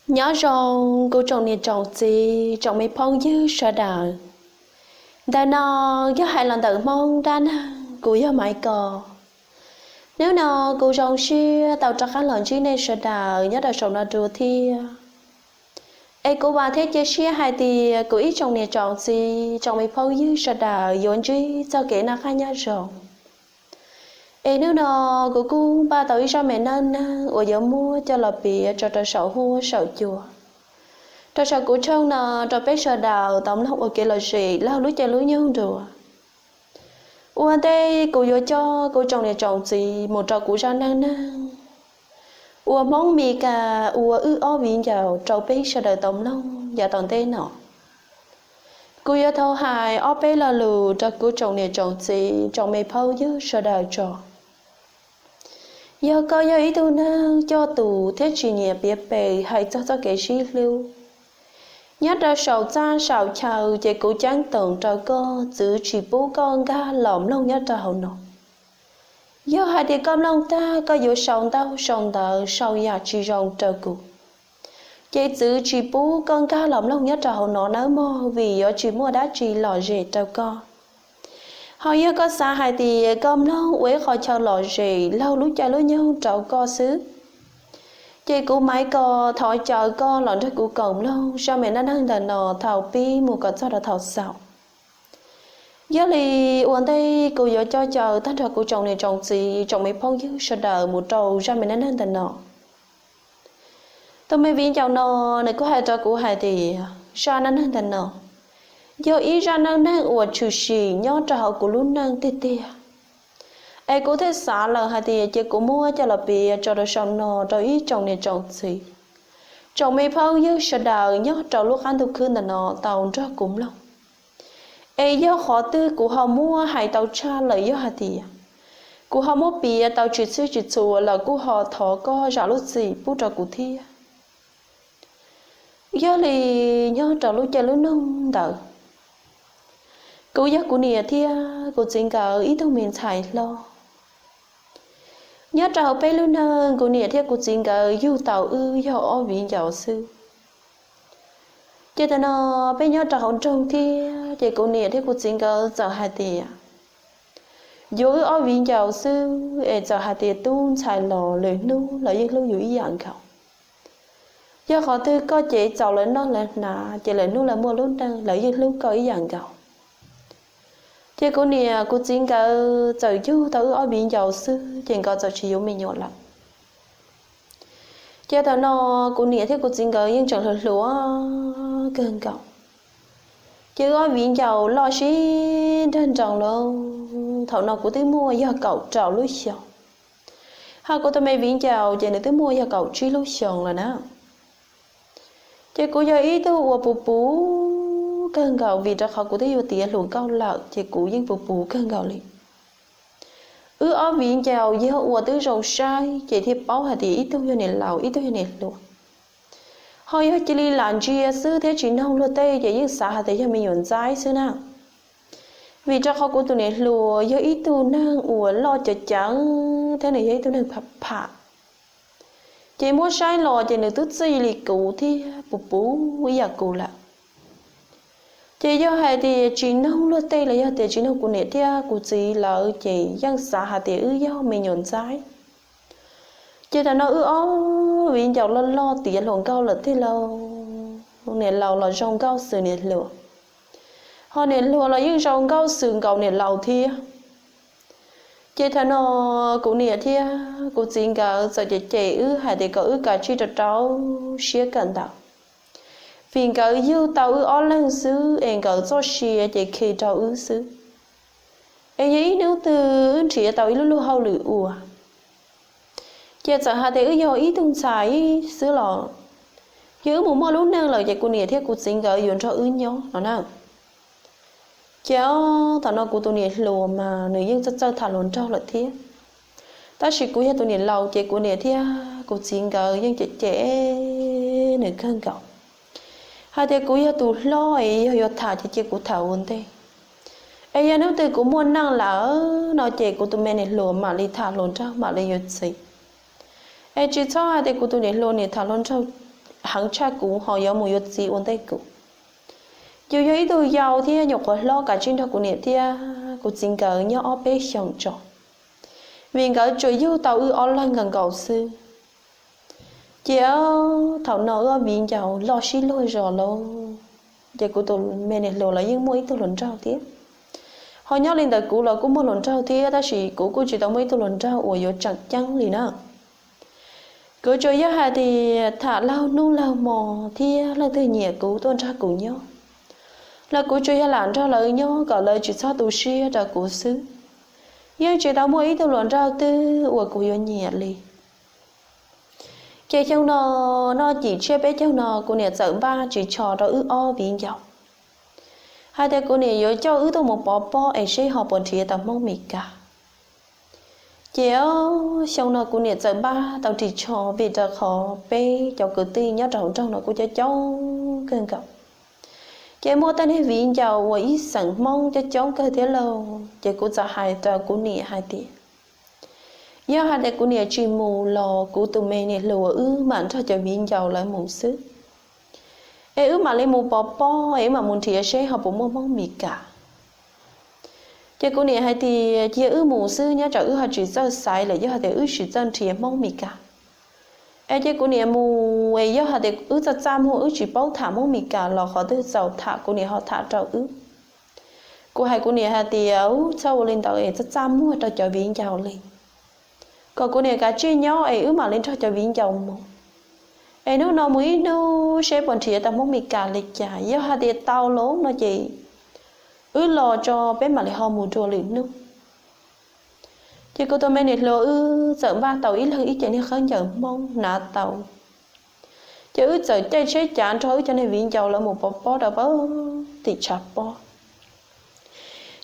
Nyob zoo kuv tsoom niam tsoom txiv tsoom me phooj ywg sawv daws. Ntawm no yog hais los ntawm Hmoob dab neeg, kuv yog Maiv Kos. Hnub no kuv zoo siab tau rov qab los ntsib nej sawv daws nyob rau saum no dua thiab. Es kuv vam thiab cia siab hais tias kuv ib tsoom niam tsoom txiv tsoom me phooj ywg sawv daws yuav ntsib txoj kev noj qab nyob zoo. Es hnub no kuv kuj npaj tau ib zaj me neej neeg uas yuav muab coj los piav tso rau saum huab saum cua, rau saum kuv tshooj no, rau peb sawv daws tau mloog ua kev lom zem laug lub caij lub nyoog dua. Ua ntej kuv yuav coj kuv tsoom niam tsoom txiv mus rau kuv zaj neej neeg uas Hmoob Mes Kas ua wb ob viv ncaus rau peb sawv daws tau mloog yav tom ntej no. Kuv yuav thov hais ob peb lo lus rau kuv tsoom niam tsoom txiv tsoom me phooj ywg sawv daws tso. Yog koj yog ib tug neeg coj tus thiab tsis nyiam piav pem hais txog txoj kev sib hlub nyob rau saum txaj saum chaw, ces kuv ceeb toom rau koj, txwv tsis pub koj nkag los mloog nyob rau hauv no. Yog hais tias koj mloog tag koj yuav sau ntaub sau ntawv sau yam tsis zoo rau kuv, ces txwv tsis pub koj nkag los mloog nyob rau hauv no nawb mog, vim yuav tsis muaj dab tsi lom zem rau koj. Ho yog koj xav hais tias koj mloog ua ib qho chaw lom zem laug lub caij lub nyoog rau koj xwb, ces kuv Maiv Kos thov caw koj los nrog kuv koom mloog zaj me neej neeg ntawm no thaum pib mus kom txog rau thaum xaus. Yog li ua ntej kuv yuav coj caw tag nrho kuv tsoom niam tsoom txiv tsoom me phooj ywg sawv daws mus rau zaj me neej neeg ntawm no. Tus me viv ncaus no nws kuj hais rau kuv hais tias zaj neej neeg ntawm no yog ib zaj neej neeg uas tshwm sim nyob rau hauv kuv lub neej tiag tiag. Es kuv thiaj xav lawm hais tias cia kuv muab coj los piav tso rau saum no rau ib tsoom niam tsoom txiv tsoom me phooj ywg sawv daws nyob rau lub qab ntuj khwb ntawm no tau nrog kuv mloog. Es yog qhov twg kuv ho muab hais tau tshaj lawm, yog hais tias kuv ho muab piav tau tsis txhij tsis txhua lawm kuj ho thov koj zam lub txim pub rau kuv thiab. Yog li nyob rau lub caij lub nyoog ntawd, kuv yog kuv niam thiab kuv txiv nkawd ib tug me ntxhais hlob. Nyob rau hauv peb lub neej kuv niam thiab kuv txiv nkawd yug tau wb yog ob viv ncaus xwb. Ces tam no peb nyob rau hauv nroog thiab, ces kuv niam thiab kuv txiv nkawd txawm hais tias yuav wb ob viv ncaus xwb, es txawm hais tias tub ntxhais los lwm hnub los yeej hlub yus ib yam nkaus. Yog qhov twg koj cev txaus lawv noj lawv hnav, ces lwm hnub lawv muaj lub neej lawv yeej hlub koj ib yam nkaus. Ces kuv niam kuv txiv nkawd txawm yug tau wb ob viv ncaus xwb, ces nkawd txawm tsis yuav me nyuam lawm. Ces thaum no kuv niam thiab kuv txiv nkawd yeej tseem hluas hluas kawg nkaus. Ces wb ob viv ncaus loj sib nrawg nroos lawm, thaum no kuv twb muaj yog kaum rau lub xyoos, ho kuv tus me viv ncaus ces nws twb muaj yog kaum tsib lub xyoos lawm na. Ces kuv yog ib tug uas puv puv kawg nkaus, vim rau qhov kuv twb yuav tiav hluas nkauj lawm, ces kuv yeej puv puv kawg nkaus li. Wb ob viv ncaus yog ua twb zoo saib, ces thiaj paub hais tias ib tug yog niam laus ib tug yog niam hluas. Ho yog cia li lam ntsia xwb thiab tsis noog luag tej, ces yeej xav hais tias yog me nyuam ntxaib xwb na. Vim rau qhov kuv tus niam hluas yog ib tug neeg uas loj ceev ceev thiab nws yog ib tug neeg pham pham, ces muab saib los ces nws twb txij li kuv thiab puv puv ib yam kuv lawm. Ces yog hais tias tsis noog luag tej los yog tias tsis noog kuv niam thiab kuv txiv lawv, ces yeej xav hais tias wb yog me nyuam ntxaib. Ces thaum no wb ob viv ncaus loj loj tiav hluas nkauj lawm thiab lauj, niam laus los zoo nkauj xwm niam hluas, ho niam hluas los yeej zoo nkauj xwm nkaus niam laus thiab. Ces thaum no kuv niam thiab kuv txiv nkawd txawm cem cem wb hais tias kom wb kav tsij rau rau siab kawm ntawv, vim nkawd yug tau wb ob leeg xwb es nkawd txoj sia ces khi rau wb xwb. Es yog ib hnub twg wb nrhiav tau ib lub luag hauj lwm ua, ces txawm hais tias wb yog ib tug ntxhais xwb los, yog wb mus muaj lub neej lawm ces kuv niam thiab kuv txiv nkawd yuav nrog wb nyob no na. Ces thaum no kuv tus niam hluas mas nws yeej txawj txawj tham hluas nraug lawm thiab, tab sis kuv yog tus niam laus ces kuv niam thiab kuv txiv nkawd yeej cem cem nws kawg nkaus, hais tias kuv yog tus hlob es yog yuav tham ces cia kuv tham ua ntej, es yog hnub twg kuv muaj neej lawm no ces kuv tus me niam hluas mam li tham hluas nraug mam li yuav txiv. Es tsis txhob hais tias kuv tus niam hluas niam tham hluas nraug heev tshaj kuv ho yuav mus yuav txiv ua ntej kuv. Yus yog ib tug yau thiab nyuam qhuav hlob kav tsij nrog kuv niam thiab kuv txiv nkawd nyob ob peb xyoos tso, vim nkawd tsuas yug tau wb ob leeg nkaus nkaus xwb. Ces thaum no wb ob viv ncaus loj sib luag zos lawm, ces kuv tus me niam hluas los yeej muaj ib tug hluas nraug thiab. Ho nyob li ntawd kuv los kuj muaj hluas nraug thiab, tab sis kuv kuj tsis tau muaj ib tug hluas nraug uas yuav tseem ceeb li na. Kuv tsuas yog hais tias tham laug hnub laug hmo thiab leej twg nyiam kuv tuaj nrog kuv nyob los kuv tsuas yog lam nrog lawv nyob kom lawv tsis txhob tu siab rau kuv xwb. Yeej tsis tau muaj ib tug hluas nraug twg uas kuv yuav nyiam li. Ces xyoo no, noj cim tshiab peb caug no kuv niam txawm npaj ris tsho rau wb ob viv ncaus hais tias kuv niam yuav coj wb tuaj mus pov pob es seb ho puas nrhiav tau Hmoob Mes Kas. Ces xyoo no kuv niam txawm npaj tau ris tsho vim rau qhov peb cov kwv tij nyob rau hauv nroog no kuj coob coob kawg nkaus. Ces muaj tej niag viv ncaus uas ib xeem Hmoob coob coob kawg thiab lauj, ces kuv txawm hais rau kuv niam hais tias, yog hais tias kuv niam tsis mus los kuv tus me niam hluas wb mam nrog cov viv ncaus lawv mus xwb, es wb mam li mus pov pob es wb mam mus nrhiav seb ho puas muaj Hmoob Mes Kas. Ces kuv niam hais tias cia wb mus xwb, nyob tsam wb ho tsis txawj xaiv lawm yog hais tias wb tsis txawj nrhiav Hmoob Mes Kas. Es cia kuv niam mus, es yog hais tias wb txaj txaj muag wb tsis paub tham Hmoob Mes Kas los qhov twg txaus tham kuv niam ho tham rau wb. Kuv hais kuv niam hais tias, ub, txhob ua li ntawd es txaj txaj muag rau cov viv ncaus li, kom kuv niam kav tsij nyob es wb mam li nrog cov viv ncaus mus. Es hnub no mus ib hnub seb puas nrhiav tau Hmoob Mes Kas li cas, yog hais tias tau lawm no ces wb los tso peb mam li ho mus dua lwm hnub. Ces kuv tus me niam hluas wb txawm npaj tau ib leeg ib ce niag khaub ncaws Hmoob hnav tau, ces wb txawm caij tsheb cav nrog wb cov niag viv ncaus lawv mus pov pob rau pem tim tshav pob.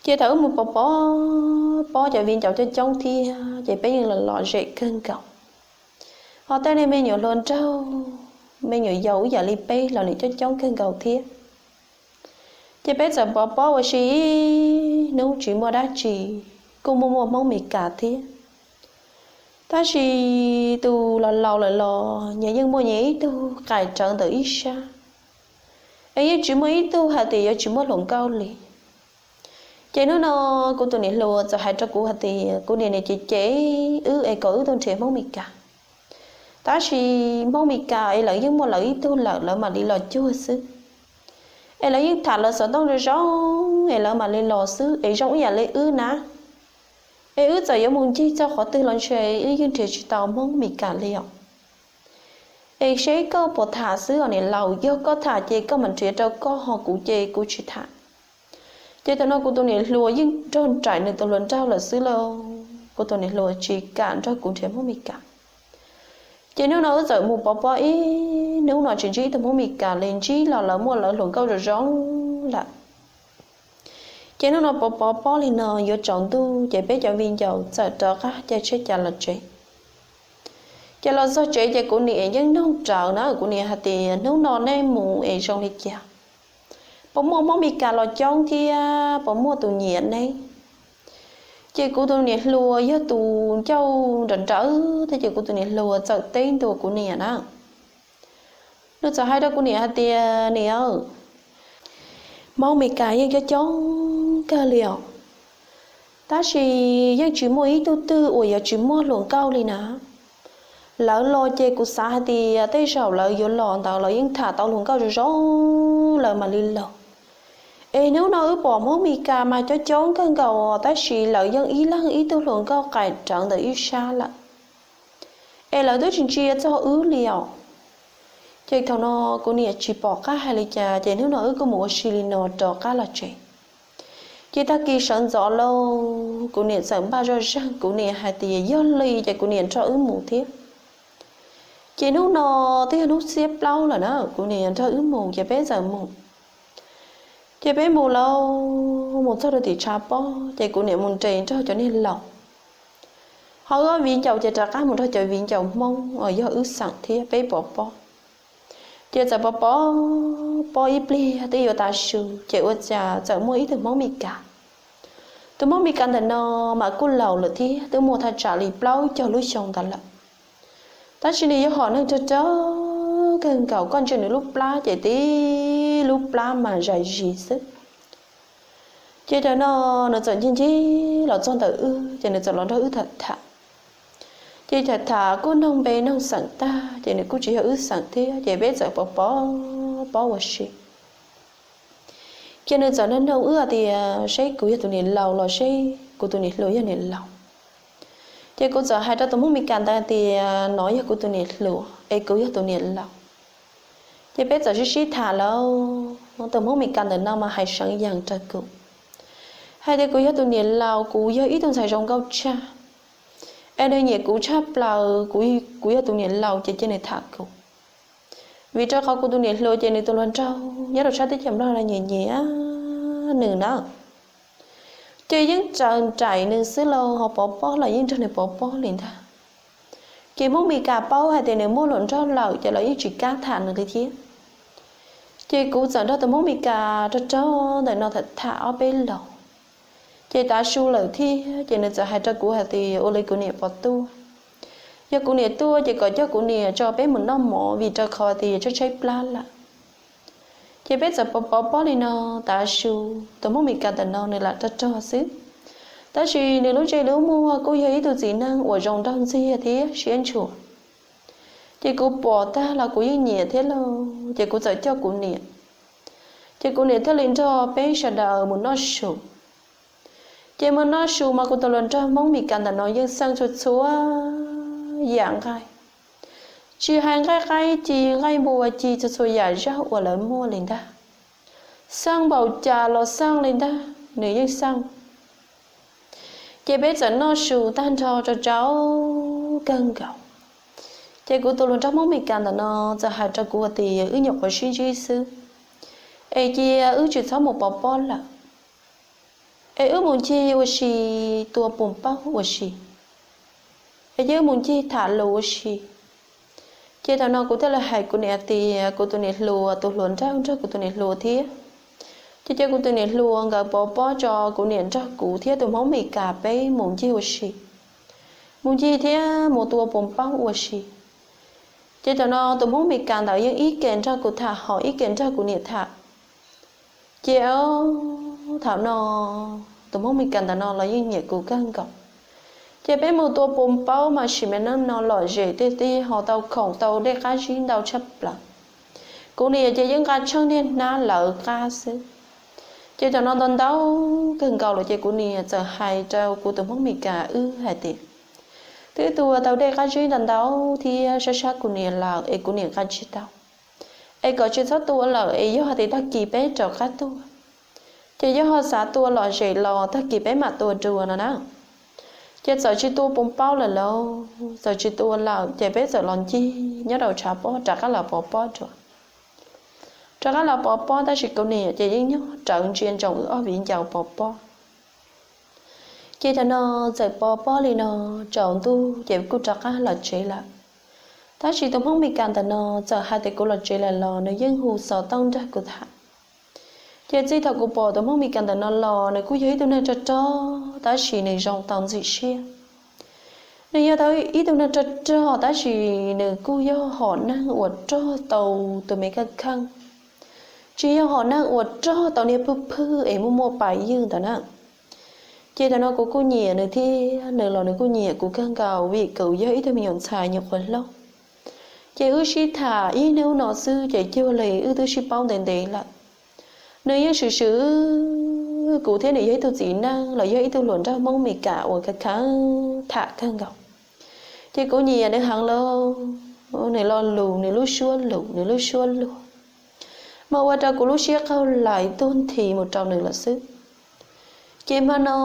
Ces thaum wb mus pov pob, pob cov viv ncaus coob coob thiab ces peb yeej los lom zem kawg nkaus. Ho tej niag me nyuam hluas nraug, me nyuam yaus ib yam li peb los nim coob coob kawg nkaus thiab. Ces peb txawm pov pob ua si ib hnub tsis muaj dab tsi, kuj muaj muaj Hmoob Mes Kas thiab. Tab sis tus laus laus lawm los nyias yeej muaj nyias ib tug qais rawv ntawm ib sab, es yeej tsis muaj ib tug hais tias yuav tsis muaj hluas nkauj li. Ces hnub no kuv tus niam hluas txawm hais rau kuv hais tias kuv niam niam cem cem wb es kom wb tuaj nrhiav Hmoob Mes Kas. Tab sis Hmoob Mes Kas es lawv yeej muaj lawv ib tug lawm, lawv mam li los cuag xwb. Es lawv yeej tham lawv xov tooj zoo zoo es lawv mam li los xwb, es zoo ib yam li wb na. Es wb txawm yuav mus ncig txog qhov twg los ntshe wb yeej nrhiav tsis tau Hmoob Mes Kas li os. Es seb koj puas tham xwb os niam laus, yog koj tham ces koj mam nrhiav rau koj, ho kuv ces kuv tsis tham. Ces thaum no kuv tus niam hluas yeej nrog nraim nws tus hluas nraug lawm xwb lauj, kuv tus niam hluas tsis kam nrog kuv nrhiav Hmoob Mes Kas. Ces hnub no wb txawm mus pov pob ib hnub no tsis ntsib ib tug Hmoob Mes Kas li, ntsib los lawv muaj lawv hluas nkauj zoo zoo lawm. Ces hnub no pov pov pob li no yuav tsaus ntuj ces peb cov viv ncaus txawm rov qab caij tsheb cav los tsev. Ces los txog tsev ces kuv niam yeej nug rawv na, kuv niam hais tias hnub no nej mus es zoo li cas, puas muaj Hmoob Mes Kas los coob thiab puas muaj tus nyiam neb. Ces kuv tus niam hluas yog tus ncauj nrawm nrawm thiab ces kuv tus niam hluas txawm teb ntua kuv niam na. Nws txawm hais rau kuv niam hais tias, niam, Hmoob Mes Kas yeej coob coob kawg li os, tab sis yeej tsis muaj ib tug twg uas yuav tsis muaj hluas nkauj li na. Lawv los ces kuv xav hais tias tej zaum lawv yuav los ntawd lawv yeej tham tau hluas nkauj zoo zoo lawv mam li los. Es hnub no wb pom Hmoob Mes Kas mas coob coob kawg nkaus tab sis lawv yeej ib leeg ib tug hluas nkauj qais rawv ntawm ib sab lawm, es lawv twb tsis ntsia txog wb li os. Ces thaum no kuv niam tsis pom qab hais li cas ces hnub no wb kuj mus ua si li no rov qab los tsev. Ces tag kis sawv ntxov lauj, kuv niam txawm npaj zoj zeeg, kuv niam hais tias yog li ces kuv niam nrog wb mus thiab. Ces hnub no twb yog hnub xiab plaub lawm na, kuv niam nrog wb mus ces peb txawm mus. Ces peb mus lauj, mus txog rau tim tshav pob ces kuv niam mus nres nrog cov niag laus, ho wb viv ncaus ces rov qab mus nrog cov viv ncaus Hmoob uas yog wb xeem thiab peb pov pob. Ces txawm pov pov pob ib pliag twb yuav tav su ces ua cas txawm muaj ib tug Hmoob Mes Kas. Tus Hmoob Mes Kas ntawm no mas kuj laus lawm thiab, twb muaj thaj tsam li plaub caug lub xyoo ntawd lawm. Tab sis nws yog hom neeg rog rog kawg nkaus, koj ntsia nws lub plab ces tib lub plab mas zais zis xwb. Ces thaum no nws txawm ncig ncig los txog ntawm wb ces nws txawm los nrog wb tham tham. Ces tham tham kuj noog npe noog xeem tag ces nws kuj tsis yog wb xeem thiab ces peb txawm pov pob ua si. Ces nws txawm nug nug wb tias seb kuv yog tus niam laus los seb kuv tus niam hluas yog niam laus. Ces kuv txawm hais rau tus Hmoob Mes Kas ntawd tias nov yog kuv tus niam hluas es kuv yog tus niam laus. Ces peb txawm sib sib tham lawm, tus Hmoob Mes Kas ntawm no mas hais seev yees rau kuv hais tias kuv yog tus niam laus, kuv yog ib tug ntxhais zoo nkauj tshaj, es nws nyiam kuv tshaj plaws, kuv yog tus niam laus ces cia nws tham kuv. Vim rau qhov kuv tus niam hluas ces nws tus hluas nraug nyob rau sab teb chaws Nplog los nyiam nyiam nws na. Ces yeej tsaws nraim nws xwb los ho pov pob los yeej nrog nws pov pob li ntag. Ces Hmoob Mes Kas paub hais tias nws muaj hluas nraug lawm ces lawv yeej tsis kam tham nws li thiab. Ces kuv txawm nrog tus Hmoob Mes Kas rog rog ntawm no tham tham ob peb los. Ces tav su lawm thiab ces nws txawm hais rau kuv hais tias ua li kuv niam puas tuaj. Yog kuv niam tuaj ces kom coj kuv niam tso peb mus noj mov vim rau qhov tias tshaib tshaib plab lawm. Ces peb txawm pov pov pob li no, tav su tus Hmoob Mes Kas ntawm no nws lam rog rog xwb, tab sis nws lub ntsej lub muag kuj yog ib tug txiv neej uas zoo nraug ntxiag thiab siab ntshua. Ces kuv pom tag los kuv yeej nyiam thiab lauj, ces kuv txawm coj kuv niam. Ces kuv niam thiaj li nrog peb sawv daws mus noj su. Ces mus noj su mas kuv tus hluas nraug Hmoob Mes Kas ntawm no yeej xeej txhua txhua yam nqaij, tsis hais nqaij qaib ci, nqaij npua ci, txhua txhua yam zaub uas lawv muaj li ntag. Xeej npaum cas los xeej li ntag, nws yeej xeej. Ces peb txawm noj su tag nrho rau tsau kawg nkaus. Ces kuv tus hluas nraug Hmoob Mes Kas ntawm no txawm hais rau kuv tias wb nyuam qhuav sib ntsib xwb, es cia wb tsis txhob mus pov pob lawm, es wb mus ncig ua si, tua pus paub ua si, es cia wb mus ncig tham lus ua si. Ces thaum no kuv thiaj li hais kuv niam tias kuv tus niam hluas tus hluas nraug nrog kuv tus niam hluas thiab. Ces cia kuv tus niam hluas nkawd pov pob tso kuv niam nrog kuv thiab tus Hmoob Mes Kas peb mus ncig ua si, mus ncig thiab mus tua pus paub ua si. Ces thaum no tus Hmoob Mes Kas ntawd yeej ib ke nrog kuv tham ho ib ke nrog kuv niam tham. Ces thaum no tus Hmoob Mes Kas ntawm no los yeej nyiam kuv kawg nkaus. Ces peb mus tua pus paub mas sim me neej no lom zem tiag tiag ho tau khoom tau dej qab zib ntau tshaj plaws. Kuv niam ces yeej nqa tsheej niag hnab lawv qab xwb. Ces thaum no ntau ntau kawg nkaus lawm ces kuv niam txawm hais rau kuv tus Hmoob Mes Kas wb hais tias twb tua tau dej qab zib ntau ntau thiab sab sab kuv niam lawm es kuv niam nqa tsis tau, es kom tsis txhob tua lawm es yog hais tias tag kis peb rov qab tuaj, ces yog ho xav tua lom zem los tag kis peb mam tua dua no na. Ces txawm tsis tua pus paub lawm lauj, txawm tsis tua lawm ces peb txawm los ncig nyob rau tshav pob rov qab los pov pob dua. Rov qab los pov pob tab sis kuv niam ces yeej nyob rawv ntsia ntsoov wb ob viv ncaus pov pob. Ces thaum no txawm pov pob li no, tsaus ntuj ces kuj rov qab los tsev lawm. Tab sis tus Hmoob Mes Kas ntawm no txawm hais tias kuv los tsev lawm los nws yeej hu xov tooj nrog kuv tham. Ces txij thaum kuv pom tus Hmoob Mes Kas ntawm no los nws kuj yog ib tug neeg rog rog tab sis nws zoo tau ntxim siab. Nws yog tau ib tug neeg rog rog tab sis nws kuj yog hom neeg uas rog tau tus me kaj kheej, tsis yog hom neeg uas rog tau niag phwj phwj es muaj muaj pais ywj ntawd na. Ces thaum no kuv kuj nyiam nws thiab nws los nws kuj nyiam kuv kawg nkaus vim kuv yog ib tug me nyuam ntxhais nyuam qhuav hlob. Ces wb sib tham ib hnub no xwb ces cuag li wb twb sib paub ntev ntev lawm. Nws yeej swm swm kuv thiab nws yog ib tug txiv neej los yog ib tug hluas nraug Hmoob Mes Kas uas kheev kheev tham kawg nkaus. Ces kuv nyiam nws heev lauj, nws lo lus, nws lub suab lus, nws lub suab luag mas ua rau kuv lub siab qaug lais tuag nthi mus rau nws lawm xwb. Ces hmo no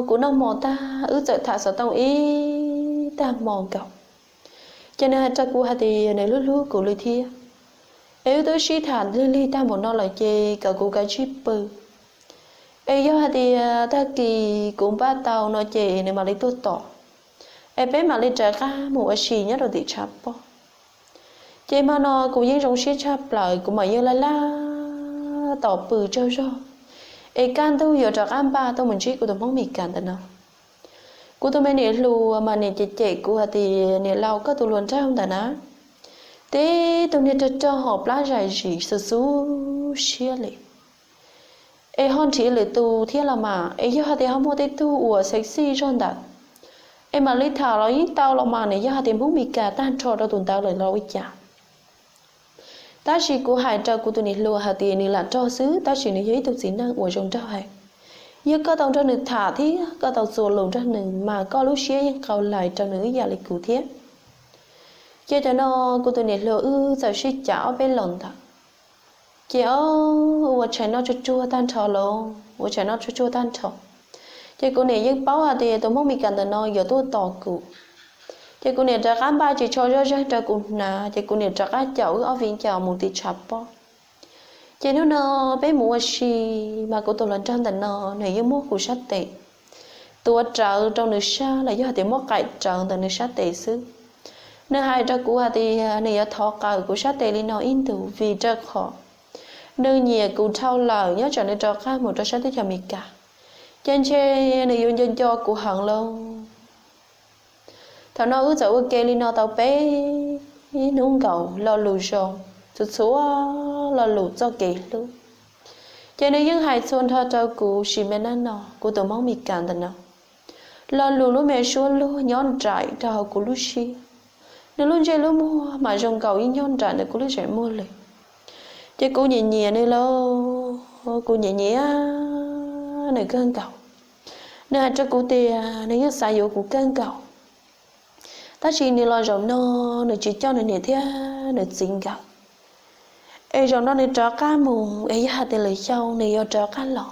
kuv noj hmo tag wb txawm tham xov tooj ib tag hmo nkaus. Ces nws hais rau kuv hais tias nws hlub hlub kuv li thiab, es wb twb sib tham lig lig tag npaum no lawm ces kom kuv kav tsij pw, es yog hais tias tag kis kuv npaj tau no ces nws mam li tuaj tos, es peb mam li rov qab mus ua si nyob rau tim tshav pob. Ces hmo no kuv yeej zoo siab tshaj plaws, kuv mam yeej laj laj tos pw tsaug zog, es kaj ntug yuav rov qab npaj tuaj mus ntsib kuv tus Hmoob Mes Kas ntawm no. Kuv tus me niam hluas mas niam cem cem kuv hais tias niam laus koj tus hluas nraug ntawm na, tib tug niag rog rog hos plab zais zis xu xub siab li. Es ho nrhiav lwm tus thiab los mas, es yog hais tias ho muaj tej tug uas sexy zog ntawd, es mam li tham los yeej tau los mas, nws yog hais tias Hmoob Mes Kas tag nrho rau tus ntawd lawm los ua cas? Tab sis kuv hais rau kuv tus niam hluas hais tias nws lam rog xwb, tab sis nws yog ib tug txiv neej uas zoo nraug heev. Yog koj tau nrog nws tham thiab koj tau txuas lus nrog nws mas koj lub siab yeej qau lais rau nws ib yam li kuv thiab. Ces cov no kuv tus niam hluas wb txawm sib cav ob peb los ntawd. Ces o, ua tshais noj tsuag tsuag tag nrho los, ua tshais noj tsuag tsuag tag nrho. Ces kuv niam yeej paub hais tias tus Hmoob Mes Kas ntawm no yuav tuaj tos kuv. Ces kuv niam rov qab npaj tsis tsho zoj zeeg rau kuv hnav, ces kuv niam rov qab caum wb ob viv ncaus mus tim tshav pob. Ces hnub no peb mus ua si, mas kuv tus hluas nraug ntawm no nws yeej muab kuv sab tes tuav rawv rau nws sab los yog hais tias muab qaim rawv ntawm nws sab tes xwb. Nws hais rau kuv hais tias nws yuav thov qawm kuv sab tes li no ib ntus vim rau qhov nws nyiam kuv dhau lawm nyob tsam nws rov qab mus rau sab teb chaws Amelikas. Ces ntshe nws yuav nco nco kuv heev lauj. Thaum no wb txawm ua ke li no tau peb hnub nkaus, lo lus zoo, txhua txhua lo lus txoj kev hlub. Ces nws yeej hais txhua nrho rau kuv sim me neej no, kuv tus Hmoob Mes Kas ntawm no. Lo lus lub me suab luag nyob nraim rau hauv kuv lub siab. Nws lub ntsej lub muag mas zoo nkaus ib nyob nraim ntawm kuv lub zeem muag li. Ces kuv nyiam nyiam nws lauj, kuv nyiam nyiam nws kawg nkaus. Nws hais rau kuv tias nws yeej xav yuav kuv kawg nkaus, tab sis nws los zaum no nws tsis coj nws niam thiab nws txiv nkawd. Es zaum no nws rov qab mus es yog hais tias lwm xyoo nws yuav rov qab los,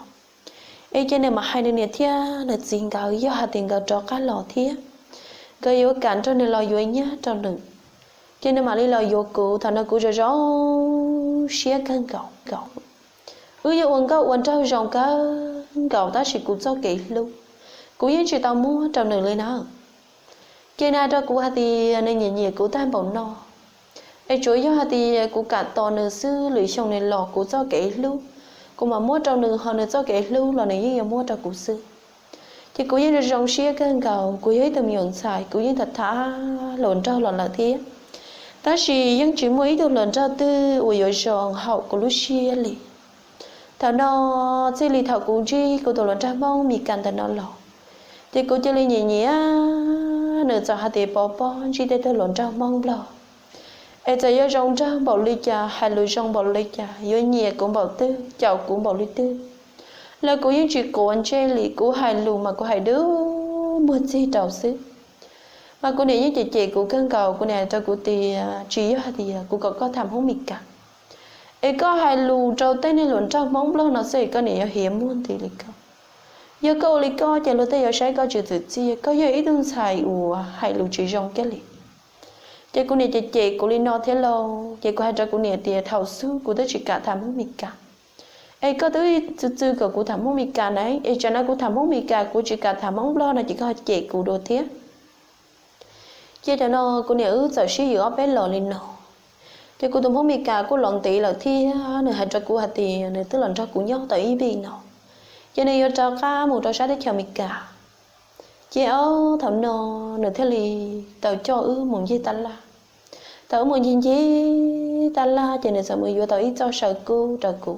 es ces nws mam hais nws niam thiab nws txiv nkawd, yog hais tias nkawd rov qab los thiab nkawd yuav kam nrog nws los yuav nyab rau nws, ces nws mam li los yuav kuv. Thaum no kuv zoo zoo siab kawg nkaus. Wb yeej ua nkauj ua nraug zoo kawg nkaus tab sis kuv txoj kev hlub kuv yeej tsis tau muab rau nws li na. Ces nws hais rau kuv hais tias nws nyiam nyiam kuv tag npaum no, es tsuas yog hais tias kuv kam tos nws xwb, lwm xyoo nws los kuv txoj kev hlub kuv mam muab rau nws, ho nws txoj kev hlub los nws yeej yuav muab rau kuv xwb. Ces kuv yeej zoo zoo siab kawg nkaus, kuv yog ib tug me nyuam ntxhais kuv yeej tham tham hluas nraug los lawm thiab, tab sis yeej tsis muaj ib tug hluas nraug twg uas yuav zoo haum kuv lub siab li. Thaum no txij li thaum kuv ntsib kuv tus hluas nraug Hmoob Mes Kas ntawm no los, ces kuv cia li nyiam nyiam nws. Txawm hais tias pov pob ntsib tej tug hluas nraug Hmoob Nplog, es txawm yuav zoo nraug npaum li cas, hais lus zoo npaum li cas, yuav nyiam kuv npaum twg, caum kuv npaum li twg, los kuv yeej tsis quav ntsej li. Kuv hais lus mas kuv hais dub muag txig rau xwb. Mas kuv niam yeej cem cem kuv kawg nkaus, kuv niam hais rau kuv tias tsis yog hais tias kuv kom koj tham Hmoob Mes Kas es koj hais lus rau tej neeg hluas nraug Hmoob Nplog no xwb es koj niam yuav hiav muag nti li koj. Yog koj ua li koj ces luag tej yuav saib koj tsis txwm txiaj, koj yog ib tug ntxhais uas hais lus tsis zoo kiag li. Ces kuv niam cem cem kuv li no thiab lauj, ces kuv hais rau kuv niam tias thaum xub kuv twb tsis kam tham Hmoob Mes Kas, es koj twb txwv txwv kom kuv tham Hmoob Mes Kas na, es tsam no kuv tham Hmoob Mes Kas kuv tsis kam tham Hmoob Nplog no ces koj cem kuv dua thiab. Ces cov no kuv niam wb txawm sib yws ob peb los li no. Ces kuv tus Hmoob Mes Kas kuj los ntev lawm thiab nws hais rau kuv hais tias nws twb los nrog kuv nyob tau ib vij no, ces nws yuav rov qab mus rau sab teb chaws Amelikas. Ces ob thaum no nws thiaj li tau coj wb mus ncig tab laj. Thaum wb mus ncig ncig tab laj ces nws txawm mus yuav tau ib txoj saw kub rau kuv.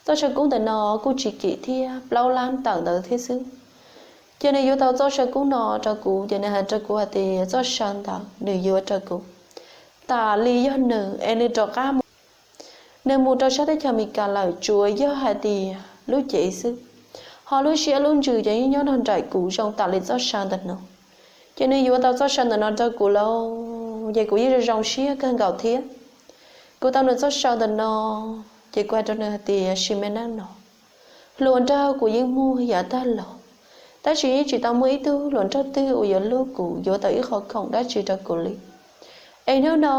Txoj saw kub ntawm no kuj tsis kim thiab, plaub lab tawm ntawd thiab xwb. Ces nws yuav tau txoj saw kub no rau kuv, ces nws hais rau kuv hais tias txoj saw ntawd nws yuav rau kuv tas li yog nws es nws rov qab mus. Nws mus rau sab teb chaws Amelikas lawm tsuas yog hais tias lub cev xwb, ho lub siab lub ntsws ces yeej nyob nrog nraim kuv zoo tas li txoj saw ntawm no. Ces nws yuav tau txoj saw ntawm no rau kuv lauj, ces kuv yeej zoo zoo siab kawg nkaus thiab. Kuv tau nws txoj saw ntawm no, ces kuv hais rau nws hais tias sim me neej no hluas nraug kuv yeej muaj yav tag los, tab sis yeej tsis tau muaj ib tug hluas nraug twg uas yuav hlub kuv, yuav tau ib qho khoom dab tsi rau kuv li. Es hnub no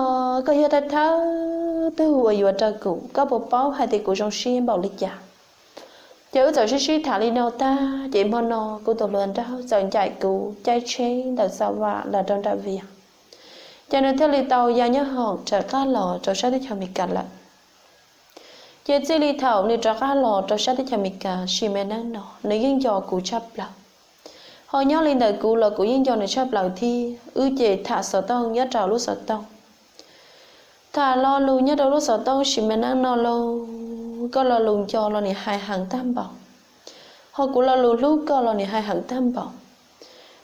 koj yog thawj thawj tug uas yuav rau kuv, koj puas paub hais tias kuv zoo siab npaum li cas? Ces wb txawm sib sib tham li no tag, ces hmo no kuv tus hluas nraug txawm ncaim kuv caij tsheb ntawm Xa Vam los rau nram Vias, ces nws thiaj li tau ya nyob hoom rov qab los rau sab teb chaws Amelikas lawm. Ces txij li thaum nws rov qab los rau sab teb chaws Amelikas, sim me neej no nws yeej nco kuv tshaj plaws, ho nyob li ntawm kuv los kuv yeej nco nws tshaj plaws thiab. Wb ces tham xov tooj nyob rau lub xov tooj. Tham lo lus nyob rau lub xov tooj sim neej no los, koj lo lus nco los nim hais heev tag npaum, ho kuv lo lus hlub koj los nim hais heev tag npaum.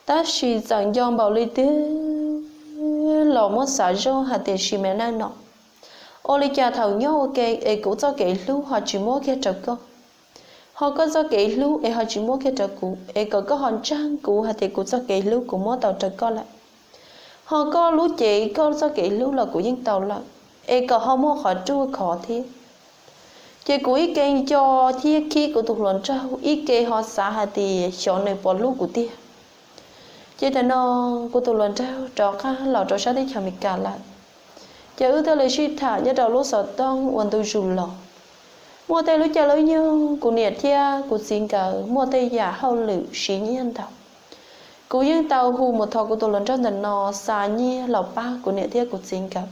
Tab sis txawm nco npaum li twg los muab xav zoj hais tias sim neej no, ua li cas thaum nyob ua ke es kuv txoj kev hlub ho tsis muab kiag rau koj, ho koj txoj kev hlub es ho tsis muab kiag rau kuv, es kom koj ho ntseeg kuv hais tias kuv txoj kev hlub kuv muab tau rau koj lawm, ho koj lub cev koj txoj kev hlub los kuv yeej tau lawm, es kom ho muaj qhov ruaj khov thiab. Ces kuv ib ke nco thiab khib kuv tus hluas nraug, ib ke ho xav hais tias xyov nws puas hlub kuv tiag. Ces tam no kuv tus hluas nraug rov qab los rau sab teb chaws Amelikas lawm, ces wb thiaj li sib tham nyob rau lub xov tooj ua ntu zus los. Muaj tej lub caij lub nyoog kuv niam thiab kuv txiv nkawd muaj tej yam hauj lwm siv nyiaj ntau. Kuv yeej tau hu mus thov kuv tus hluas nraug ntawm no xa nyiaj los pab kuv niam thiab kuv txiv nkawd.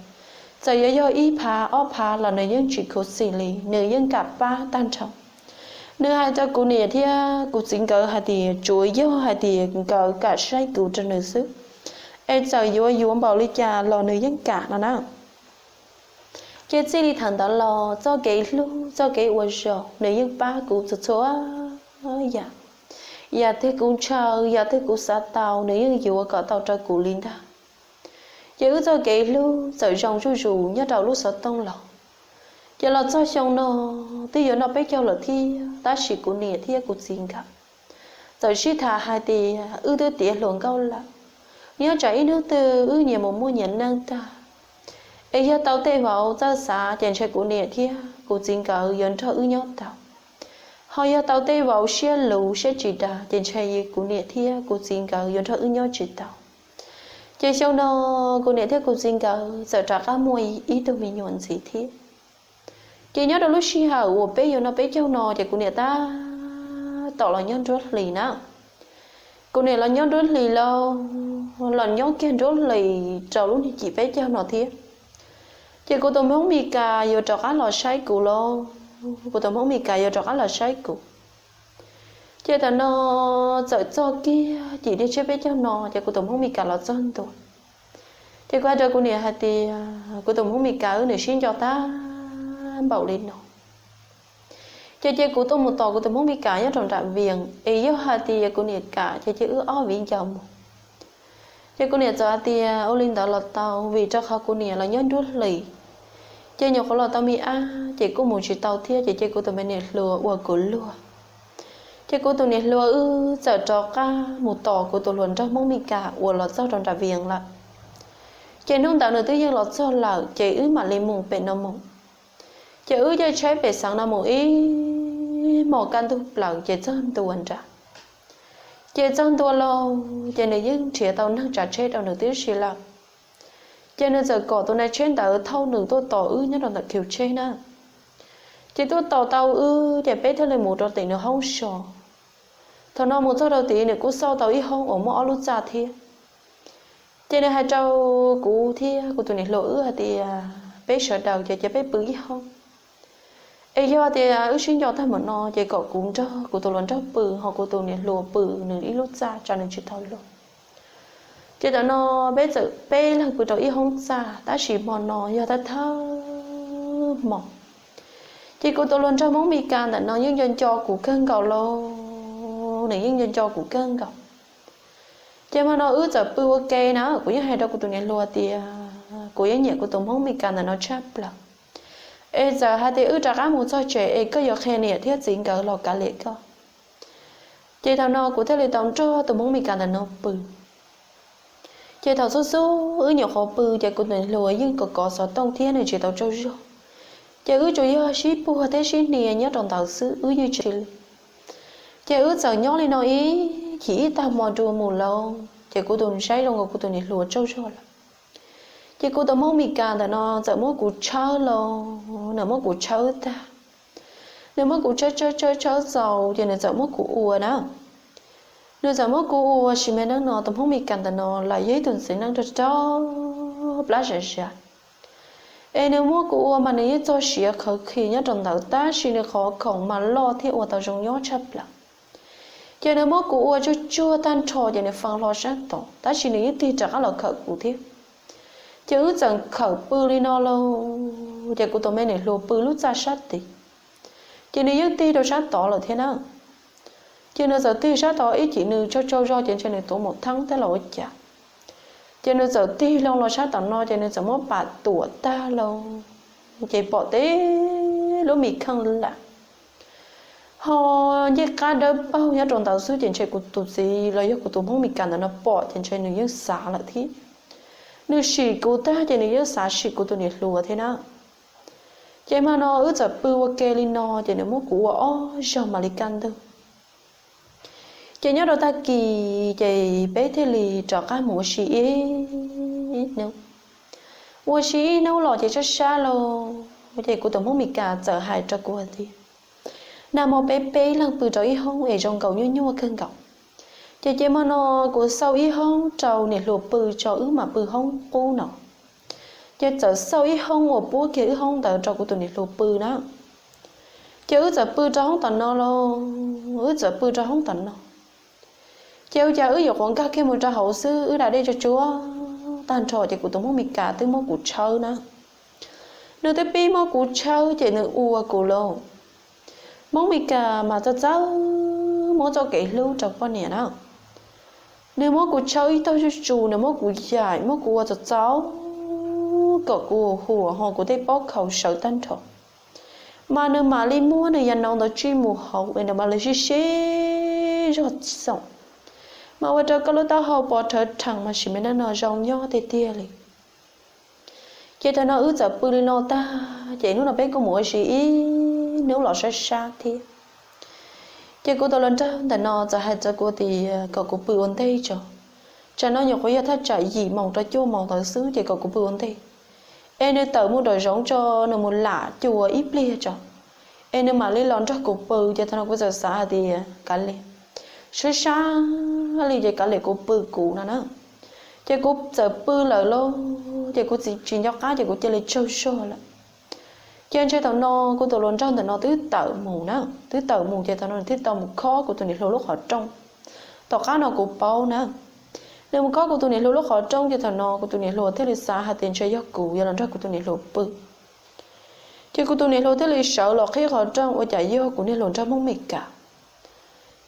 Txawm yuav yog ib phav ob phav los nws yeej tsis khuv xim li, nws yeej kam pab tag nrho. Nws hais rau kuv niam thiab kuv txiv nkawd hais tias tsuav yog hais tias nkawd kam saib kuv rau nws xwb, es txawm yuav yuav npaum li cas los nws yeej kam no na. Ces txij li thaum ntawd los txoj kev hlub txoj kev ua zog nws yeej pab kuv txhua txhua yam. Yam twg kuv ntshaw, yam twg kuv xav tau nws yeej yuav kom tau rau kuv li ntag. Ces wb txoj kev hlub txawm zoo zuj zus nyob rau lub xov tooj los. Ces los txog xyoo no twb yuav noj peb caug lawm thiab, tab sis kuv niam thiab kuv txiv nkawd txawm sib tham hais tias wb twb tiav hluas nkauj lawm, nyob tsam ib hnub twg wb nyias mus muaj nyias neej tag, es yog tau tej vauv txawj xav ces ntshe kuv niam thiab kuv txiv nkawd yuav nrog wb nyob tau. Ho yog tau tej vauv siab luv siab tsis dag ces ntshe kuv niam thiab kuv txiv nkawd yuav nrog wb nyob tsis tau. Ces xyoo no kuv niam thiab kuv txiv nkawd txawm rov qab muaj ib tug me nyuam ntxiv thiab. Ces nyob rau lub sij hawm uas peb yuav noj peb caug no ces kuv niam tab tom los nyob nruab hlis na. Kuv niam los nyob nruab hlis los, los nyob kiag nruab hlis rau lub niag cim peb caug no thiab. Ces kuv tus Hmoob Mes Kas yuav rov qab los saib kuv los, kuv tus Hmoob Mes Kas yuav rov qab los saib kuv. Ces tam no txawm txog kiag cim niag tshiab peb caug no ces kuv tus Hmoob Mes Kas los txog ntua. Ces kuv hais rau kuv niam hais tias kuv tus Hmoob Mes Kas wb nws sib nco tag npaum li no. Ces cia kuv tuaj mus tos kuv tus Hmoob Mes Kas nyob rau nram Vias, es yog hais tias kuv niam kam ces cia wb ob viv ncaus mus. Ces kuv niam txawm hais tias ua li ntawd los tau, vim rau qhov kuv niam los nyob nruab hlis, ces nyuam qhuav los tau me ab ces kuj mus tsis tau thiab, ces cia kuv tus me niam hluas ua kuv luag. Ces kuv tus niam hluas wb txawm rov qab mus tos kuv tus hluas nraug Hmoob Mes Kas uas los txog rau nram Vias lawm. Ces hnub ntawd nws twb yeej los txog lawm ces wb mam li mus pem no mus. Ces wb caij tsheb pem xeev no mus ib hmos kaj ntug plaws ces txog ntua nrad. Ces txog ntua los ces nws yeej nrhiav tau neeg tsav tsheb rau nws tib si lawm. Ces nws txawm kom tus nais tsheb ntawd thauj nws tuaj tos wb nyob rau ntawm khiv tsheb na. Ces tuaj tos tau wb ces peb thiaj li mus rau tim nws hoob so. Thaum no mus txog rau tid nws kuj xauj tau ib hoob uas muaj ob lub txaj thiab. Ces nws hais rau kuv thiab kuv tus niam hluas wb hais tias peb sawv daws ces cia peb pw ib hoob. Es yog tias wb sib nco tag npaum no ces kom kuv nrog kuv tus hluas nraug pw, ho kuv tus niam hluas pw nws ib lub txaj tsam nws tsis tau luag. Ces tam no peb txawm peb leeg pw rau ib hoob txaj, tab sis hmo no yog thawj thawj hmo. Ces kuv tus hluas nraug Hmoob Mes Kas ntawm no yeej nco nco kuv kawg nkaus lauj, nws yeej nco nco kuv kawg nkaus. Ces hmo no wb txawm pw ua ke na, kuv yeej hais rau kuv tus niam hluas tias kuv yeej nyiam kuv tus Hmoob Mes Kas ntawm no tshaj plaws. Es txawm hais tias wb rov qab mus txog tsev es koj yuav qhia niam thiab txiv nkawd los kav liam koj. Ces thaum no kuv thiaj li tau nrog tus Hmoob Mes Kas ntawm no pw. Ces thaum xub xub wb nyuam qhuav pw ces kuv tus niam hluas yeej kov kov xov tooj thiab nws tsis tau tsaug zog. Ces wb tsuas yog sib puag thiab sib hnia nyob rau ntawd xwb, wb yeej tsis li. Ces wb txawm nyob li no ib chim ib tag hmo dua mus lauj, ces kuv tus saib zoo nkaus kuv tus niam hluas tsaug zog lawm. Ces kuv tus Hmoob Mes Kas ntawm no txawm muab kuv tshawb lauj, nws muab kuv tshawb tag. Nws muab kuv tshawb tshawb tshawb tshawb txaus ces nws txawm muab kuv ua na. Nws txawm muab kuv ua, sim neej no tus Hmoob Mes Kas ntawm no lam yog ib tug txiv neej rog rog plab zam zam. Es nws muab kuv ua mas nws yeej txog siav qhawv qhi nyob rau ntawd, tab sis nws qhov khoom mas loj thiab ua tau zoo nyob tshaj plaws. Ces nws muab kuv ua tsuag tsuag tag nrho ces nws fee hlo sab tod, tab sis nws yeej tig rov qab los khawm kuv thiab. Ces wb txawm khawm pw li no lauj, ces kuv tus me niam hluas pw lub txaj sab tid, ces nws yeej tig rau sab tod lawm thiab na. Ces nws txawm tig sab tod ib chim nws tsaug tsaug zog ces ntshe nws tuav mus theeb tej los ua cas, ces nws txawm tig loo los sab tom no ces nws txawm muab pam tuam tag lauj, ces pom teb lub me kheej lam ho ncej qab dawb paug nyob rau ntawd xwb ces ntshe kuv tus txiv los yog kuv tus Hmoob Mes Kas ntawm no pom ces ntshe nws yeej xav lawm thiab. Nws sim kuv tag ces nws yeej xav sim kuv tus niam hluas thiab na. Ces hmo no wb txawm pw ua ke li no ces nws muab kuv ua ob zaug mam li kaj ntug. Ces nyob rau tag kis ces peb thiaj li rov qab mus ua si ib hnub. Ua si ib hnub los ces sab sab los ces kuv tus Hmoob Mes Kas txawm hais rau kuv hais tias, nag hmo peb peb leeg pw rau ib hoob es zoo nkaus nyuaj nyuaj kawg nkaus. Ces ces hmo no kuv xauj ib hoob rau niam hluas pw tso, wb mam pw hoob qub no. Ces txawm xauj ib hoob uas puab kiag wb hoob ntawd rau kuv tus niam hluas pw na. Ces wb txawm pw rau hoob tom no los, wb txawm pw rau hoob tom no. Ces ua cas wb yuav quav nkag kiag mus rau hauv xwb, wb da dej tsuag tsuag tag nrho ces kuv tus Hmoob Mes Kas twb muab kuv tshawb na. Nws twb pib muab kuv tshawb ces nws ua kuv lauj. Hmoob Mes Kas mas txawj txawj muab txoj kev hlub rau poj niam na. Nws muab kuv tshawb ib tag zuj zus, nws muab kuv yaim, muab kuv ua txaus txaus kom kuv huam ho kuv tej pob khaus sawv tag nrho. Mas nws mam li muab nws yav nau ntawd tsij mus hauv es nws mam li sib sib zog xoom, mas ua rau koj lub taub hau pov rhawv rhees mas sim me neej no zoo nyob tiag tiag li. Ces thaum no wb txawm pw li no tag ces hnub no peb kuj mus ua si ib hnub los sab sab thiab. Ces kuv tus hluas nraug ntawm no txawm hais rau kuv tias kom kuv pw ua ntej tso, tsam no nyuam qhuav yog thaj tsam yim moos rau cuaj moos ntawd xwb ces kom kuv pw ua ntej, es nws tawm mus nraum zoov tso, nws mus lam cua ib pliag tso, es nws mam li los nrog kuv pw. Ces thaum no kuv txawm xav hais tias kav liam, sab sab li ces kav liam kuv pw kuv no na. Ces kuv txawm pw lawm lauj, ces kuv tsis nco qab ces kuv cia li tsaug zog lawm. Ces ntshe thaum no kuv tus hluas nraug ntawm no twb tawm mus na, twb tawm mus ces thaum no nws thiaj tau mus khob kuv tus niam hluas lub qhov rooj. Tom qab no kuv paub na, nws mus khob kuv tus niam hluas lub qhov rooj ces thaum no kuv tus niam hluas thiaj li xav hais tias ntshe yog kuv yuav los nrog kuv tus niam hluas pw. Ces kuv tus niam hluas thiaj li sawv los qhib qhov rooj ua cas yog kuv niag hluas nraug Hmoob Mes Kas.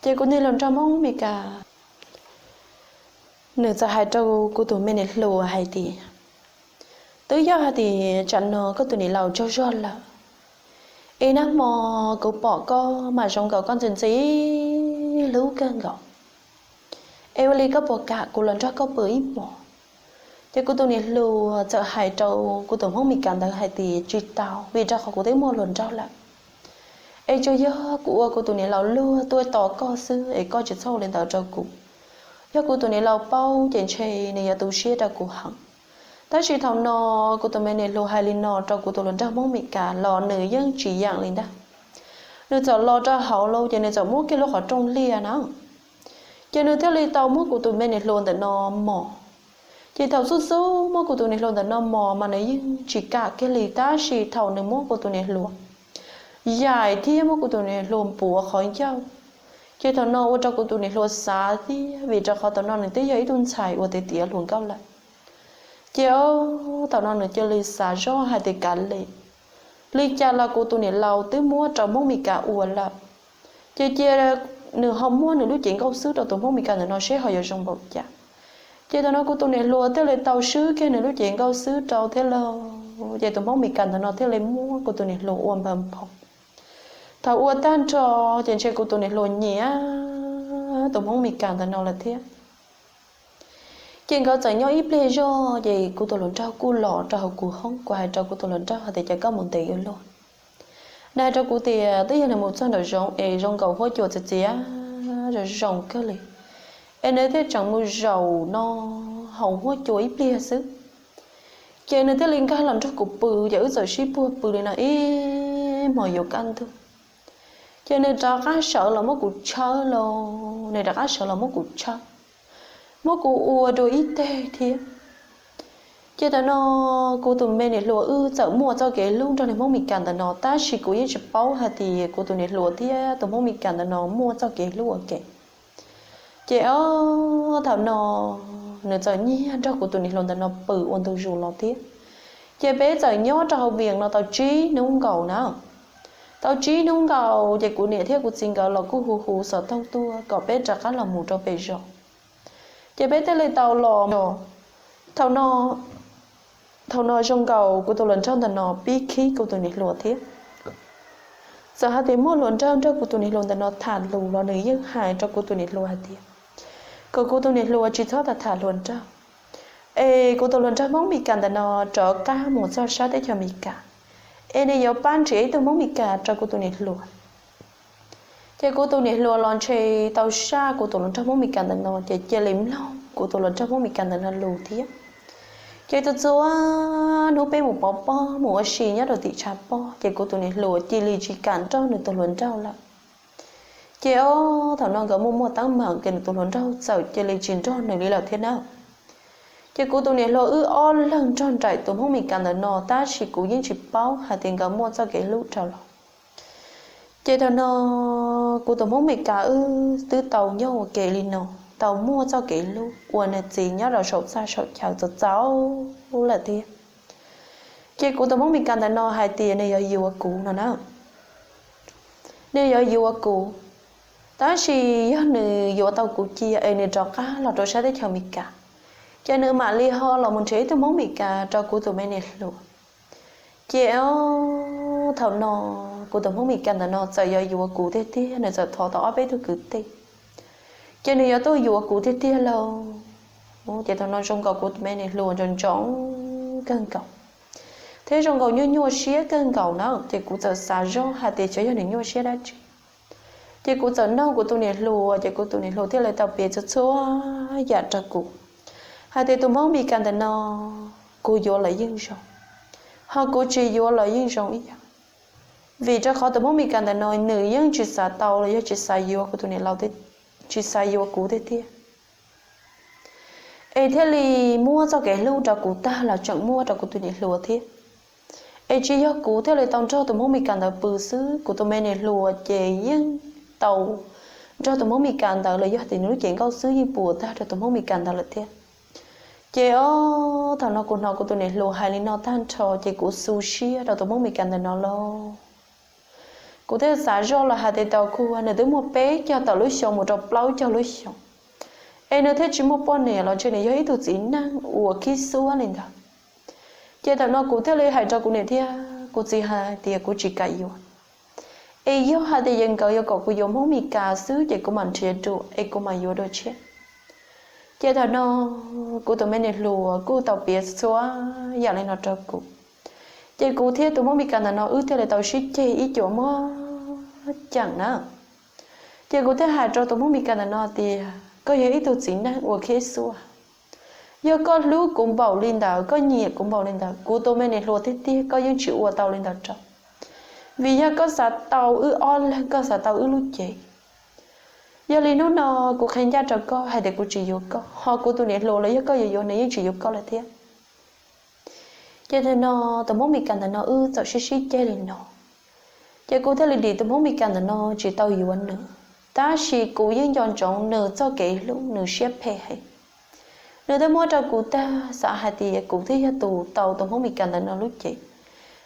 Ces kuv niag hluas nraug Hmoob Mes Kas nws txawm hais rau kuv tus me niam hluas hais tias, twb yog hais tias tsam no koj tus niam laus tsaug zog lawm, es nag hmo kuv pom koj mas zoo nkaus koj ntxim ntxim hlub kawg nkaus, es ua li koj puas kam kuv los nrog koj pw ib hmos? Ces kuv tus niam hluas txawm hais rau kuv tus Hmoob Mes Kas ntawd hais tias tsis tau, vim rau qhov kuv twb muaj hluas nraug lawm, es tsuas yog kuv ua kuv tus niam laus luag tuaj tos koj xwb es koj tsis txhob ua li ntawd rau kuv. Yog kuv tus niam laus paub ces ntshe nws yuav tu siab rau kuv heev. Tab sis thaum no kuv tus me niam hluas hais li no rau kuv tus hluas nraug Hmoob Mes Kas los nws yeej tsis yeem li ntag. Nws txawm los rau hauv lauj ces nws txawm muab kiag lub qhov rooj liaj na. Ces nws thiaj li tau muab kuv tus me niam hluas ntawm no mos. Ces thaum xub xub muab kuv tus niam hluas ntawm no mos mas nws yeej tsis kam kiag li, tab sis thaum nws muab kuv tus niam hluas yaim thiab muab kuv tus niam hluas npuav qhov ncauj, ces thaum no ua rau kuv tus niam hluas xav thiab, vim rau qhov thaum no nws twb yog ib tug ntxhais uas tiav tiav hluas nkauj lawm. Ces thaum no nws cia li xav zoj hais tias kav liam, li cas los kuv tus niam laus twb muab rau Hmoob Mes Kas ua lawm, ces cia nws ho muab nws lub cev nkauj xwb rau tus Hmoob Mes Kas ntawm no seb ho yuav zoo npaum cas. Ces thaum no kuv tus niam hluas thiaj li tau swb kiag nws lub cev nkauj xwb rau thiab lauj. Ces tus Hmoob Mes Kas ntawm no thiaj li muab kuv tus niam hluas ua npawg nphoo. Thaum ua tag nrho ces ntshe kuv tus niam hluas nyiam tus Hmoob Mes Kas ntawm no lawm thiab. Ces nkawd txawm nyob ib pliag zog ces kuv tus hluas nraug kuj los rau hauv kuv hoob, kuv hais rau kuv tus hluas nraug hais tias cas koj mus ntev ua luaj. Nws hais rau kuv tias twb yog nws mus txog nraum zoov es zoo nkaus huab cua txias txias zoo zoo kawg li, es nws thiaj tseem mus zaum no hauv huab cua ib pliag xwb. Ces nws thiaj li nkag los nrog kuv pw, ces wb txawm sib puag pw li no ib hmos yuav kaj ntug. Ces nws rov qab sawv los muab kuv tshawb lauj, nws rov qab sawv los muab kuv tshawb, muab kuv ua dua ib teg thiab. Ces thaum no kuv tus me niam hluas wb txawm muaj txoj kev hlub nrog niag Hmoob Mes Kas ntawm no, tab sis kuv yeej tsis paub hais tias kuv tus niam hluas thiab tus Hmoob Mes Kas ntawm no muaj txoj kev hlub ua ke. Ces o, thaum no nws txawm nyiag nrog kuv tus niam hluas ntawm no pw ua ntu zus los thiab. Ces peb txawm nyob rau hauv Vias no tau tsib hnub nkaus na. Tau tsib hnub nkaus ces kuv niam thiab kuv txiv nkawd los kuj hu hu xov tooj tuaj kom peb rov qab los mus rau pem zos. Ces peb thiaj li tau los. Thaum no, thaum no zoo nkaus kuv tus hluas nraug ntawm no pib khib kuv tus niam hluas thiab. Txawm hais tias muaj hluas nraug nrog kuv tus niam hluas ntawm no tham lus los nws yeej hais rau kuv tus niam hluas hais tias kom kuv tus niam hluas tsis txhob tham tham hluas nraug, es kuv tus hluas nraug Hmoob Mes Kas ntawm no rov qab mus txog sab teb chaws Mes Kas, es nws yuav pab nrhiav ib tug Hmoob Mes Kas rau kuv tus niam hluas. Ces kuv tus niam hluas los ntshe tau saj kuv tus hluas nraug Hmoob Mes Kas ntawm no ces cia li mloog kuv tus hluas nraug Hmoob Mes Kas ntawm no lus thiab. Ces txhua txhua hnub peb mus pov pob mus ua si nyob rau tim tshav pob ces kuv tus niam hluas cia li tsis kam nrog nws tus hluas nraug lawm. Ces ob thaum no nkawd muaj muaj teeb meem ces nws tus hluas nraug txawm cia li tsis nrog nws li lawm thiab na. Ces kuv tus niam hluas wb ob leeg nrog nraim tus Hmoob Mes Kas ntawm no tab sis kuv yeej tsis paub hais tias nkawd muaj txoj kev hlub rau lawm. Ces thaum no kuv tus Hmoob Mes Kas wb twb tau nyob ua ke li no, tau muaj txoj kev hlub ua niam txiv nyob rau saum txaj saum chaw txaus txaus lawm thiab. Ces kuv tus Hmoob Mes Kas ntawm no hais tias nws yuav yuav kuv no na. Nws yuav yuav kuv, tab sis yog nws yuav tau kuv cia es nws rov qab los rau sab teb chaws Mes Kas, ces nws mam li ho los mus nrhiav ib tug Hmoob Mes Kas rau kuv tus me niam hluas. Ces thaum no kuv tus Hmoob Mes Kas ntawm no txawm yuav yuav kuv tiag tiag, nws txawm thov tau ob peb tug kwv tij, ces nws yuav tuaj yuav kuv tiag tiag lauj. Ces thaum no zoo nkaus kuv tus me niam hluas ntsoov ntsoov kawg nkaus, thiab zoo nkaus nyuaj nyuaj siab kawg nkaus na. Ces kuv txawm xav zoj hais tias xyov yog nws nyuaj siab dab tsi. Ces kuv txawm nug kuv tus niam hluas, ces kuv tus niam hluas thiaj li tau piav txhua txhua yam rau kuv hais tias tus Hmoob Mes Kas ntawm no kuv yuav los yeej zoo, ho kuv tsis yuav los yeej zoo ib yam. Vim rau qhov tus Hmoob Mes Kas ntawm no nws yeej tsis xav tau los yog tsis xav yuav kuv tus niam laus, tsis xav yuav kuv tiag tiag, es thiaj li muab txoj kev hlub rau kuv tag los tseem muab rau kuv tus niam hluas thiab. Es tsis yog kuv thiaj li tau nrog tus Hmoob Mes Kas ntawd pw xwb, kuv tus me niam hluas ces yeej tau nrog tus Hmoob Mes Kas ntawd los yog tias nws lub cev nkauj xwb yeej puas tag rau tus Hmoob Mes Kas ntawd lawm thiab. Ces ob thaum no kuv hnov kuv tus niam hluas hais li no tag nrho ces kuv xu siab rau tus Hmoob Mes Kas ntawm no lauj. Kuv thiaj xav zoj los hais tias tau kuv, nws twb muaj peb caug tawm lub xyoo mus rau plaub caug lub xyoo, es nws thiaj tsis muaj poj niam los ntshe nws yog ib tug txiv neej uas khib xuab li ntawd. Ces thaum no kuv thiaj li hais rau kuv niam thiab kuv txiv hais tias kuv tsis kam yuav, es yog hais tias nkawd yuav kom kuv yuav Hmoob Mes Kas xwb ces kuv mam nrhiav dua es kuv mam yuav dua tshiab. Ces thaum no kuv tus me niam hluas kuj tau piav txhua yam li no rau kuv, ces kuv thiab tus Hmoob Mes Kas ntawm no wb thiaj li tau sib ceg ib co muab ceem na. Ces kuv thiaj hais rau tus Hmoob Mes Kas ntawm no tias koj yog ib tug txiv neej uas khib xuab, yog koj hlub kuv npaum li ntawd, koj nyiam kuv npaum li ntawd, kuv tus me niam hluas tiag tiag koj yeej tsis ua tau li ntawd rau, vim yog koj xav tau wb ob leeg, koj xav tau wb lub cev. Yog li hnub no kuv qhia ncaj rau koj hais tias kuv tsis yuav koj, ho kuv tus niam hluas los yog koj yuav yuav nws yeej tsis yuav koj lawm thiab. Ces thaum no tus Hmoob Mes Kas ntawm no wb txawm sib sib ceg li no, ces kuv thiaj li dim tus Hmoob Mes Kas ntawm no tsis tau yuav nws, tab sis kuv yeej nco ntsoov nws txoj kev hlub, nws siab phem heev. Nws twb muab rau kuv tag, xav hais tias kuv thiaj yog tus tau tus Hmoob Mes Kas ntawm no lub cev,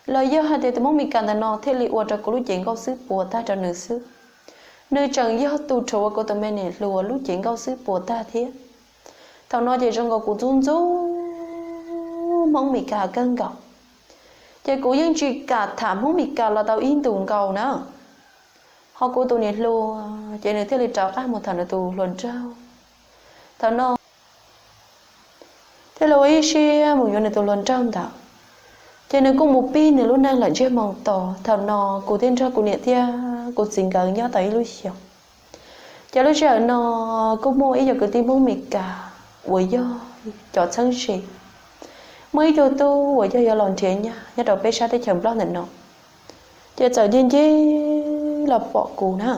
los yog hais tias tus Hmoob Mes Kas ntawm no thiaj li ua rau kuv lub cev nkauj xwb puas tag rau nws xwb. Nws tseem yog tus rhuav kuv tus me niam hluas lub cev nkauj xwb puas tag thiab. Thaum no ces zoo nkaus kuv ntxub ntxub Hmoob Mes Kas kawg nkaus, ces kuv yeej tsis kam tham Hmoob Mes Kas los tau ib ntus nkaus na. Ho kuv tus niam hluas ces nws thiaj li rov qab mus tham nws tus hluas nraug. Thaum no thiaj li ua ib siab mus yuav nws tus hluas nraug ntawd, ces nws kuj mus pib nws lub neej lawm ntsiag moo to. Thaum no kuv thiaj nrog kuv niam thiab kuv txiv nkawd nyob tau ib lub xyoos. Ces lub sij hawm no kuj muaj ib co kwv tij Hmoob Mes Kas uas yog cov txheeb ze, muaj ib tug tub uas yog yuav los nrhiav nyab nyob rau peb sab teb chaws Nplog ntawm no, ces txawm ncig ncig los pom kuv na.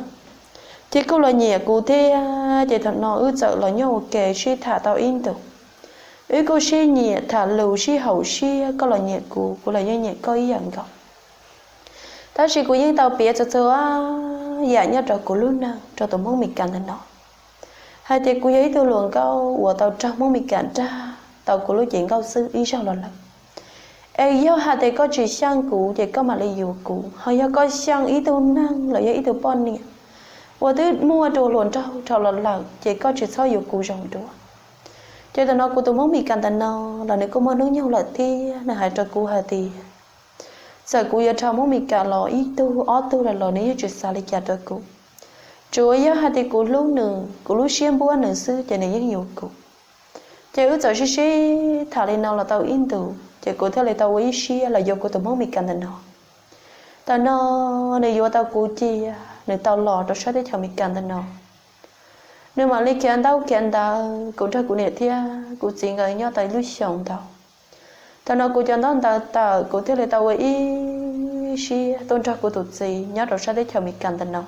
Ces kuj los nyiam kuv thiab, ces thaum no wb txawm los nyob ua ke sib tham tau ib ntus. Wb kuj sib nyiam tham lus sib haum siab, koj los nyiam kuv, kuv los yeej nyiam koj ib yam nkaus. Tab sis kuv yeej tau piav txhua txhua yam nyob rau kuv lub neej rau tus Hmoob Mes Kas ntawm no. hais tias kuv yog ib tug hluas nkauj uas tau raug Hmoob Mes Kas dag tau kuv lub cev nkauj xwb ib zaug los lawm. Es yog hais tias koj tsis xyeej kuv ces koj mam li yuav kuv, ho yog koj xyeej ib tug neeg los yog ib tug poj niam uas twb muaj tus hluas nraug dhau los lawm ces koj tsis txhob yuav kuv zoo dua. Ces tam no kuv tus Hmoob Mes Kas ntawm no los nws kuj muaj hnub nyoog lawm thiab, nws hais rau kuv hais tias txawm kuv yuav raug Hmoob Mes Kas los ib tug ob tug los los nws yeej tsis xav li cas rau kuv. Tsuas yog hais tias kuv hlub nws, kuv lub siab npuab nws xwb ces nws yeej yuav kuv. Ces wb txawm sib sib tham li no los tau ib ntus ces kuv thiaj li tau ua ib siab los yuav kuv tus Hmoob Mes Kas ntawm no. Tam no nws yuav tau kuv cia, nws tau los rau sab teb chaws Amelikas ntawm no. Nws mam li khiav ntaub khiav ntawv, kuv nrog kuv niam thiab kuv txiv nkawd nyob tau ib lub xyoos ntau. Thaum no kuv cov ntaub ntawv tawm, kuv thiaj li tau ua ib siab tuaj nrog kuv tus txiv nyob rau sab teb chaws Amelikas ntawm no.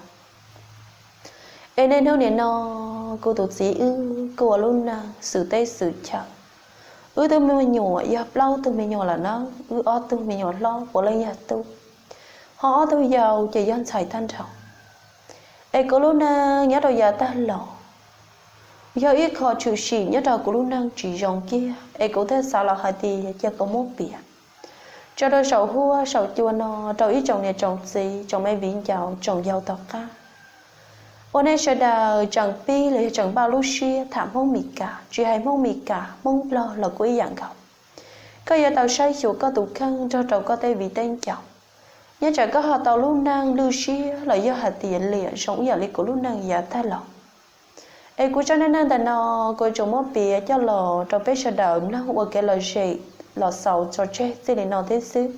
Es niaj hnub nim no kuv tus txiv wb kuj ua lub neej xwm teb xwm chaw. Wb tug me nyuam yog plaub tug me nyuam lawm na, wb ob tug me nyuam hlob puav leej yog tub, ho ob tug yau ces yog ntxhais tag nrho. Es kuv lub neej nyob rau yav tag los yog ib qho tshwm sim nyob rau kuv lub neej tsis zoo kiag, es kuv thiaj xav los hais tias cia kuv muab piav tso rau saum huab saum cua no rau ib tsoom niam tsoom txiv, tsoom me viv ncaus, tsoom yau tom qab, uas nej sawv daws tseem pib los yog tseem npaj lub siab tham Hmoob Mes Kas, tsis hais Hmoob Mes Kas, Hmoob Nplog los kuj ib yam nkaus. Koj yuav tau saib xyuas koj tus kheej nrog rau koj tej viv tej ncaus, nyob tsam koj ho tau lub neej lwj siab los yog hais tias liam zoo ib yam li kuv lub neej yav tag los. Es kuv zaj neej neeg ntawm no kuv tsuas muab piav coj los rau peb sawv daws mloog ua kev lom zem los xaus tso tseg txij li no thiab xwb.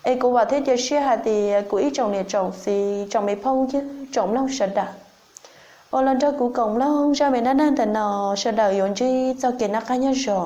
Es kuv vam thiab cia siab hais tias kuv ib tsoom niam tsoom txiv, tsoom me phooj ywg, tsoom mloog sawv daws uas los nrog kuv koom mloog zaj me neej neeg ntawm no, sawv daws yuav ntsib txoj kev noj qab nyob zoo.